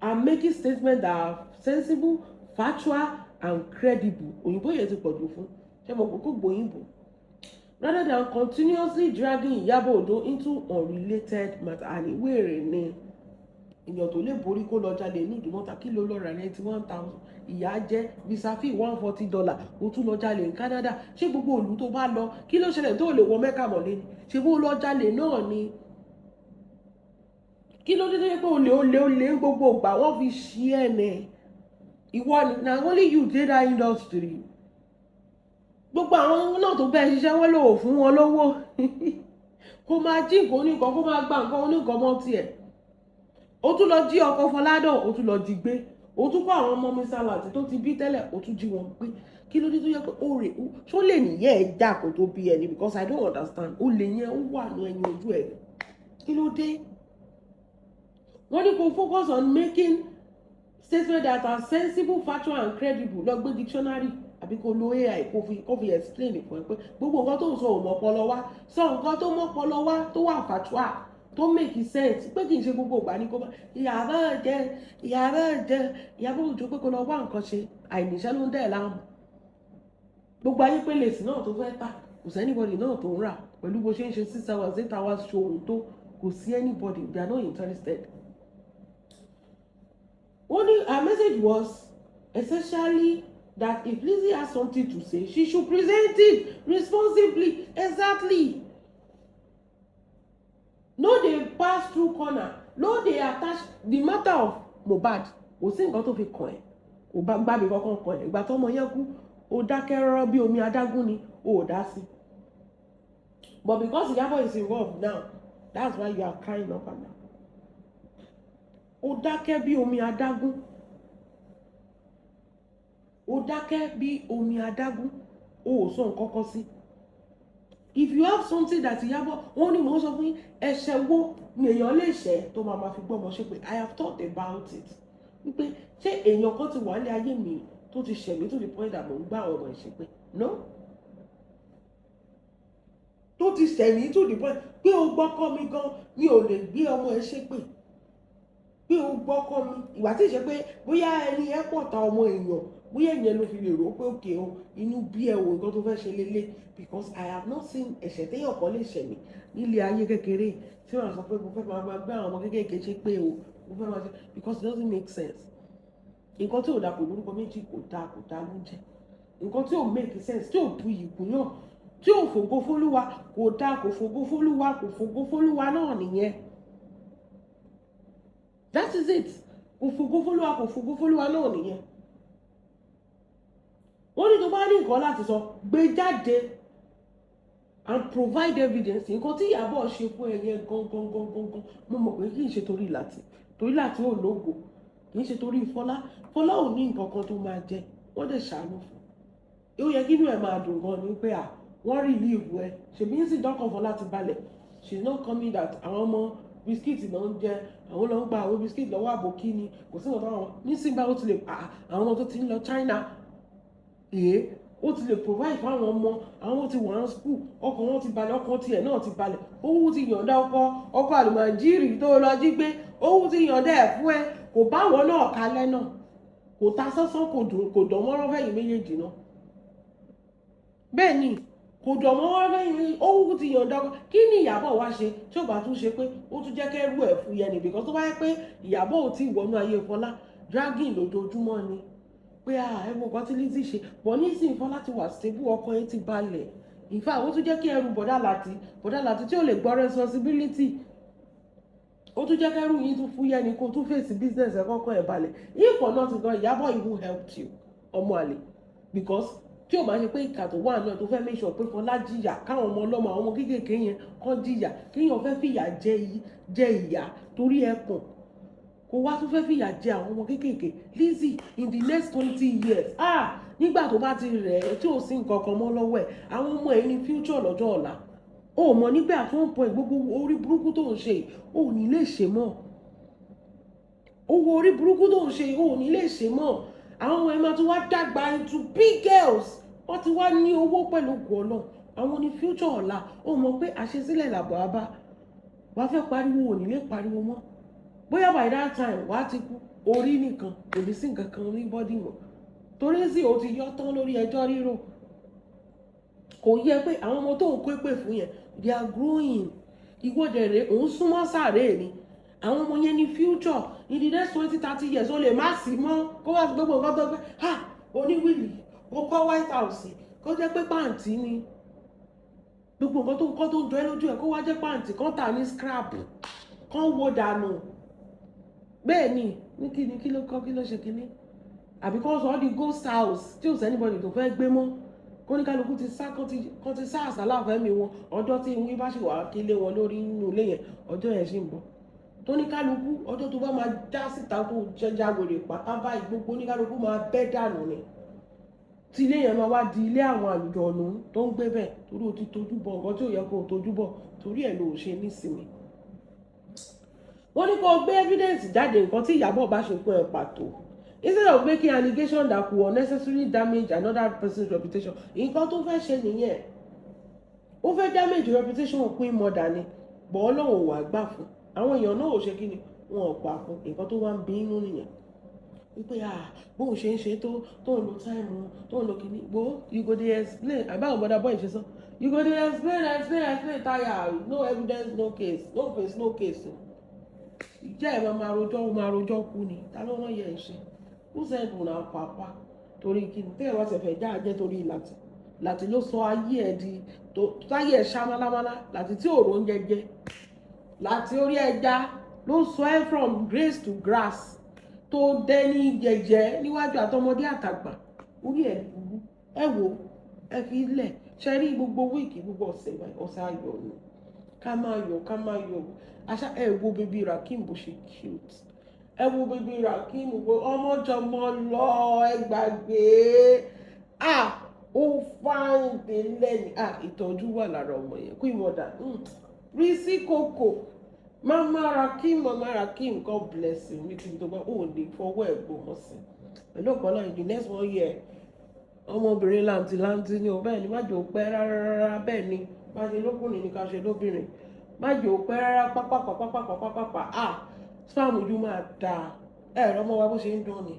and making statements that are sensible, factual and credible. Òyìnbó yẹn ti pọ̀jù fún ṣé mo kò gbòyìnbó, rather than continuously dragging Iyabo Ojo into unrelated matter. Àní wéèrè ni èèyàn tó lè borí kó lọ jalè ní Ìdúmọ̀tà. Kí ló lọ rà 91,000? Ìyá jẹ́ visa fee $140. Ó tún lọ jalè ní Canada. Ṣé gbogbo ìlú tó bá lọ, kí ló ṣẹlẹ̀ tó lè wọ Mẹ́kà mọ̀lé ni? Ṣé bó lọ jalè náà ni? Kí ló dé tó yẹ pé olè, olè, olè ń gbogbo ìgbà wọ́n fi ṣí ẹ̀ ní ìwọ ni? Na only you dey that industry. Gbogbo àwọn náà tó bẹ́ẹ̀ ṣiṣẹ́, wọ́n lò ó fún wọn lówó kó máa jí nǹkan oníkan, kó máa gba nǹkan oníkan mọ́ tiẹ̀. Ó tún lọ jí ọkọ Fọládàn, ó tún lọ jí gbé. Ó tún kó àwọn ọmọ Mr. Lati tó ti bí tẹ́lẹ̀, ó tún jí wọn gbé. Kí ló dé tó yẹ pé ó rè ṣó lè nìyẹn ẹ̀ já kó tó bí ẹni? Because I don't understand. Ó lè yẹn, ó wà ní ẹyin ojú ẹ̀. Kí ló dé? Wọ́n ní kó focus on making statements that are sensible, factual and credible. Lọ gbé dictionary àbí kó lo AI kó fi explain fún ẹ pé gbogbo nǹkan tó ń sọ ò mọ́pọlọ wá. Sọ nǹkan tó mọ́pọlọ wá, tó wà factual, tó make sense, pé kì í ṣe gbogbo ìgbà ní kó bá Ìyábọ̀ jẹ́, Ìyábọ̀ jẹ́, Ìyábọ̀ Òjó, pé kó lọ wá nǹkan ṣe. Àìníṣẹ́ ló ń dẹ̀ láàmú gbogbo ayé, pé lèsì náà tó fẹ́ tà, kò sí anybody náà tó ń rà pẹ̀lú bó ṣe ń ṣe 6 hours, 8 hours show ohun tó kò sí anybody. They are not interested. Wọ́n ní her message was essentially that if Lizzy has something to say, she should present it responsibly. Exactly. No dey pass through corner, no dey attach the matter of Mohbad. Kò sí nǹkan tó fi kàn ẹ́, kò bá gbàgbé kankan kàn ẹ́. Ìgbà tó ọmọ yẹn kú, ó dákẹ́ rọ́rọ́ bí omi adágún ni, ó ò dá sí. But because Iyabo is involved now, that's why you are crying up and down. Ó dákẹ́ bí omi adágún, ó dákẹ́ bí omi adágún, ó ò sọ nǹkan kan sí. If you have something that Iyabo, wọ́n ní mò ń sọ fún yín, ẹ̀ṣẹ̀ wo ni èèyàn lè ṣẹ̀ tó máa ma fi gbọ́mọ ṣépè? I have thought about it wípé ṣé èèyàn kan ti wà ní ayé mi tó ti ṣẹ̀ mí to the point that mò ń gbá àwọn ọmọ ìṣépè? No, tó ti ṣẹ̀ mí to the point pé o gbọ́kọ́ mi gan, mi ò lè gbé ọmọ ẹ ṣépè pé o gbọ́kọ́ mi. Ìgbà tí ì ṣe pé bóyá ẹni ẹ pọ̀ ta ọmọ èèyàn, bóyá ìyẹn ló fi lè rò ó pé òkè o, inú bí ẹ wò, nǹkan tó fẹ́ ṣe lélẹ̀, because I have not seen ẹ̀ṣẹ̀ téèyàn kan lè ṣẹ̀ mí nílé ayé kékeré tí wọ́n sọ pé mo fẹ́ máa gbé àwọn ọmọ kékeré ṣe pé o mo fẹ́ máa ṣe, because it doesn't make sense. Nǹkan tí ò dáa kò lórúkọ méjì, kò dáa, kò dáa ló ń jẹ́. Nǹkan tí ò make sense, tí ò bu ìkùn náà, tí ò fògo fólúwa, kò dáa, kò fògo fólúwa, kò fògo fólúwa náà nìyẹn. That is it. Kò fògo fólúwa, kò fògo fólúwa náà nìyẹn. Wọ́n ní tó bá ní nǹkan láti sọ, gbé jáde and provide evidence. Nǹkan tí Ìyábọ̀ ṣe fún ẹ yẹn gangan gangan gangan, mo mọ̀ pé kì í ṣe torí láti torí láti ò lógo, kì í ṣe torí Fọlá. Fọlá ò ní nǹkan kan tó máa jẹ, wọ́n dẹ̀ ṣàánú fún un. Ó yẹ kí inú ẹ̀ máa dùn gan ni pé à wọ́n relieve ẹ. Ṣèbí ń sì dọ́kàn Fọlá ti balẹ̀. She is not coming that àwọn ọmọ biscuit náà ń jẹ, àwọn ló ń gba àwọn biscuit lọ́wọ́ àbòkí ni. Kò sí nǹkan tó àwọn nísìnyí báwo ti lè àwọn ọmọ tó ti ń lọ China, èé, ó ti lè provide fáwọn ọmọ. Àwọn ti wà ní school, ọkàn wọn ti balẹ̀, ọkàn tiẹ̀ náà ti balẹ̀. Owó ti yọ̀ǹda ọkọ, ọkọ àlùmọ̀jírì tó lọ jí gbé, owó ti yọ̀ǹda ẹ̀ fún ẹ. Kò bá wọn náà kalẹ̀ náà, kò ta sánsán, kò dùn, kò dán mọ́rán fẹ́yìn méjèèjì náà. Bẹ́ẹ̀ ni, kò dán mọ́rán fẹ́yìn méjèèjì. Owó ti yọ̀ǹda ọkọ. Kí ni Ìyábọ̀ wá ṣe tí ò bá tún ṣe pé ó tún jẹ́ kẹ́rù ẹ̀ fún yẹn ni? Because tó bá yẹ pé Ìyábọ̀ ò tí ì wọnú ayé Fọlá, dragging lójoojúmọ́ ni pé à ẹ mọ nǹkan tí Lizzy ṣe bọ̀ nísìnyí. Fọlá ti wà stable, ọkọ yẹn ti balẹ̀. In fact, ó tún jẹ́ kí ẹrù bọ̀dá Láti tí ò lè gbọ́ responsibility, ó tún jẹ́ kẹ́rù yín tún fúyẹ́ ni, kó tún fèsì business ẹ̀ kọ́kọ́ ẹ̀ balẹ̀. If for nothing gan, Ìyábọ̀ even helped you, ọmọ àlè, because tí o bá ṣe pé ìkà tó wà náà, tó fẹ́ make sure pé Fọlá jìyà, káwọn ọmọ ọlọ́mọ, àwọn ọmọ kéékèèké yẹn kọ́ jìyà, kéèyàn fẹ́ fìyà jẹ ìyá torí ẹkùn, kó wá tún fẹ́ fìyà jẹ àwọn ọmọ kéékèèké. Lizzy, in the next 20 years, ah, nígbà tó bá ti rẹ̀ ẹ́, tí ò sí nǹkan kan mọ́ lọ́wọ́ ẹ̀, àwọn ọmọ ẹ̀ ní future lọ́jọ́ ọ̀la. O mọ̀ nígbà at one point, gbogbo orí burúkú tó ń ṣe, ò ní lè ṣe mọ́. Owó orí burúkú tó ń ṣe, ò ní lè ṣe mọ́. Àwọn ọmọ ẹ̀ máa tún wá dàgbà into big girls, wọ́n ti wá ní owó pẹ̀lú ògùn ọ̀nà. Àwọn ní future ọ̀la. Ó mọ̀ pé àṣesílẹ̀ làbọ̀ abá wàá fẹ́ pariwo, ò ní lè pariwo mọ́. Bóyá by that time, wàá ti kú, orí nìkan kò ní sí nǹkan kan ní body mọ́, torí sí o ti yọ tán lórí ẹjọ́ rírò. Kò yẹ pé àwọn ọmọ tó ń kó pè fún yẹn, they are growing. Ìwọ́dẹ̀ rẹ̀ òun súnmọ́ sàárè ni. Àwọn ọmọ yẹn ní future. In the next 20, 30 years, ó lè má sí mọ́, kó wá sí gbogbo nǹkan tó gbé ha oníwìlì, kó kọ́ White House, kó jẹ́ pé pàǹtí ni gbogbo nǹkan tó ń kọ́ tó ń jọ ẹ́ lójú ẹ̀, kó wá jẹ́ pàǹtí kán tà ní scrap, kán wo dànù. Bẹ́ẹ̀ ni, ní kí ni, kí ló kọ́, kí ló ṣe kíní, àbí kán sọ ọ́ di ghost house tí ò sí anybody tó fẹ́ gbé mọ́, kó ní kálukú ti sá, kán ti sá àsálà fẹ́mi wọn. Ọjọ́ tí ìwé bá sì wà kílé wọn lórí nínú ilé yẹn, ọjọ́ yẹn sì ń bọ̀ tó ní kálukú. Ọjọ́ tó bá máa já síta, tó jẹjà wèrè pátá báyìí, gbogbo ní kálukú máa bẹ́ dànù ni, tí ilé yẹn máa wá di ilé àwọn àlùjọ̀nù tó ń gbé bẹ̀, torí o ti tójú bọ̀ nǹkan tí ò yẹ kó o tójú bọ̀, torí ẹ̀ ló ṣe nísìnyí. Wọ́n ní kó o gbé evidence jáde, nǹkan tí Ìyábọ̀ bá ṣe fún ẹ pàtó, instead of making allegation that could unnecessarily damage another person's reputation. Nǹkan tó fẹ́ ṣe nìyẹn, ó fẹ́ damage reputation Queen Mother ni, bọ́ Ọlọ́run ò wá gbà fún. Àwọn èèyàn náà ò ṣe kí ni, wọn ò gbà fún. Nǹkan tó wá ń bí inú nìyẹn, wípé ah, bóun ṣe ń ṣe tó ń lo time, tó ń lo kíní gbó. You go dey explain àbáwọn bọ́dà boy ṣe sọ, you go dey explain, explain, explain tire. No evidence, no case, no face, no case. Ìjẹ́ ẹ̀ máa rojọ́, máa rojọ́ kú ni. Ta ló rán yẹ ẹ̀ ṣe? Who send una papa? Torí kíni tẹ́ ẹ̀ wá ṣẹ̀fẹ̀ já jẹ́? Torí láti láti ló sọ ayé ẹ̀ di tó táyé ẹ̀ ṣá málámálá, láti tí òrò ń jẹjẹ láti orí ẹja ló sọ ẹ́ from grace to grass, tó dẹ́ni jẹjẹ níwájú àtọmọdé àtàgbà. Orí ẹ̀ burú. Ẹ wò, ẹ fi lẹ̀ ṣe rí. Gbogbo week, gbogbo ọ̀sẹ̀ báyìí, ọ̀sẹ̀ ayọ̀ ni. Ká máa yọ̀, ká máa yọ̀. Àṣà ẹ wo baby Rakim bó ṣe cute. Ẹ wo baby Rakim bó ọmọjọmọ lọ. Ẹ gbàgbé, ah, ó fine délẹ̀ ni. Ah, ìtọ́jú wà lára ọmọ yẹn. Queen Mother Rísí Kòkò, Mama Rakim, Mama Rakim, God bless you. Ní kí n tó bá ò ní fọwọ́ ẹ̀ gbò mọ́ sí pẹ̀lú ọ̀pọ̀ náà. In the next one year, ọmọbìnrin làǹtì làǹtì ni ò. Bẹ́ẹ̀ ni, má jò pẹ́ rárá rárá. Bẹ́ẹ̀ ni, má ṣe lókùnrin ni ká ṣe lóbìnrin, má jò pẹ́ rárá. Pápápápápápápá, ah, sperm ojú máa da ẹ̀rọ ọmọ wa bó ṣe ń dán ni.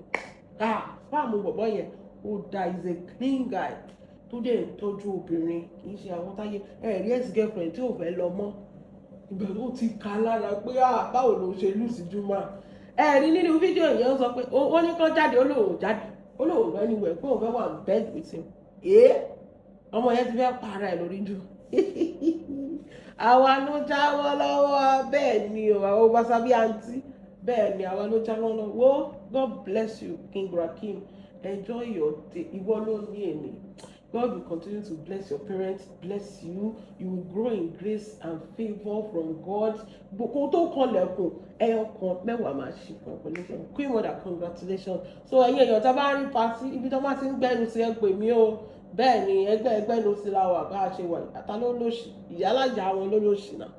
Ah, sperm bọ̀bọ̀ yẹn ó da. Is a clean guy tó dẹ̀ ń tọ́jú obìnrin, kì í ṣe àwọn táyé ẹ̀ rí ex girlfriend tí ò fẹ́ lọ mọ́. Ìgbà tó ti ka lára pé, ah, báwo ló ṣe lose Juma? Ẹ rí nínú fídíò yẹn, ó sọ pé wọ́n ní kán jáde, ó lóun jáde, ó lóun lọ anywhere, pé òun fẹ́ wà ní bed with him. Ee, ọmọ yẹn ti fẹ́ para ẹ̀ lórí jù. Àwa ló jáwọ́ lọ́wọ́. Bẹ́ẹ̀ ni o, àwọn wasabi àǹtí, bẹ́ẹ̀ ni, àwa ló jáwọ́ lọ́wọ́. God bless you, King Rakim. Enjoy your day. Ìwọ ló ní èmi. God will continue to bless your parents, bless you. You will grow in grace and favour from God. Kó tó kanlẹ̀kùn, ẹyọ kan mẹ́wàá máa ṣe fún ẹ pẹ̀lú ìfẹ́. Queen Mother, congratulations. So ẹ̀yin èèyàn, tá a bá rí party ibi tó bá ti ń gbẹ́nu sí, ẹ pè mí o. Bẹ́ẹ̀ ni, ẹgbẹ́ ẹgbẹ́nu sí la wà bá a ṣe wà. Àtà ló lóṣì, ìyálàjà àwọn ló lóṣì náà.